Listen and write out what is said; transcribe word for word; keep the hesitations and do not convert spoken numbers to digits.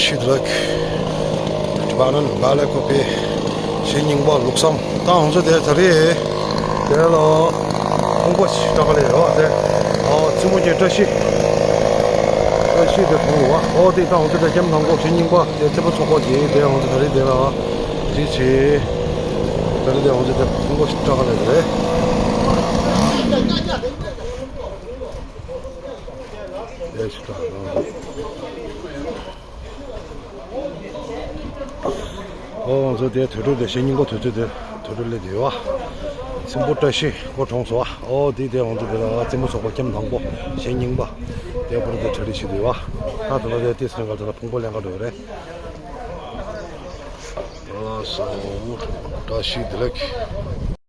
ཤིད་རག་ཊི་བ་ནན་བ་ལེ་ཀོ་པེ་ཞེ་རྙིང་པ་ལུགས་བསམ་ད་ང་ཚོ་དེ་ད་རེས་དེ་ལ་ཕུང་པོ་ཞིག་སྐྲག་ལས་ཡོད་དེ། ཨོ་ཙི་མོ་ཅན་བཀྲ་ཤིས། བཀྲ་ཤིས་དེ་ཕུང་ལུགས་ཨོ་དེ་ད་ང་ཚོ་དེ་ཀེམ་ནང་གོ་ཞེ་རྙིང་པ་དེ་ཙི་པོ་ཚོགས་པ་གི་དེ་ང་ཚོ་ད་རེས་དེ་ལ་དེ་བྱས། ད་རེས་དེ་ང་ཚོ་དེ་ཕུང་པོ་ཞིག་སྐྲག་ལས་རེད། དེ་ཞིག་སྐྲག་ལས། ཨོ་ང་ཚོ་དེ་དུར་ཁྲོད་དེ་ཞེ་རྙིང་པ་དུས་ཚོད་དེ་དུར་ཁྲོད་སླེབས་དེ་ཡོད་བ། ཙི་པོ་བཀྲ་ཤིས་སྐུ་གྲོངས་སོང་བ། ཨོ་དེ་དེ་ང་ཚོ་དེ་ལ་ཙི་མོ་ཚོགས་པ་ཀེམ་དང་པོ་ཞེ་རྙིང་པ་དེ་བར་དུ་གྲ་སྒྲིག་བྱེད་དེ་ཡོད་བ། ད་དེ་ལ་དེ་དེ་སེང་ག་དེ་ལ་ཕུང་པོ་ལེན་ག་འགྲོ་ཡོད་རེད། ཨ་སོ་བཀྲ་ཤིས་བདེ་ལེགས།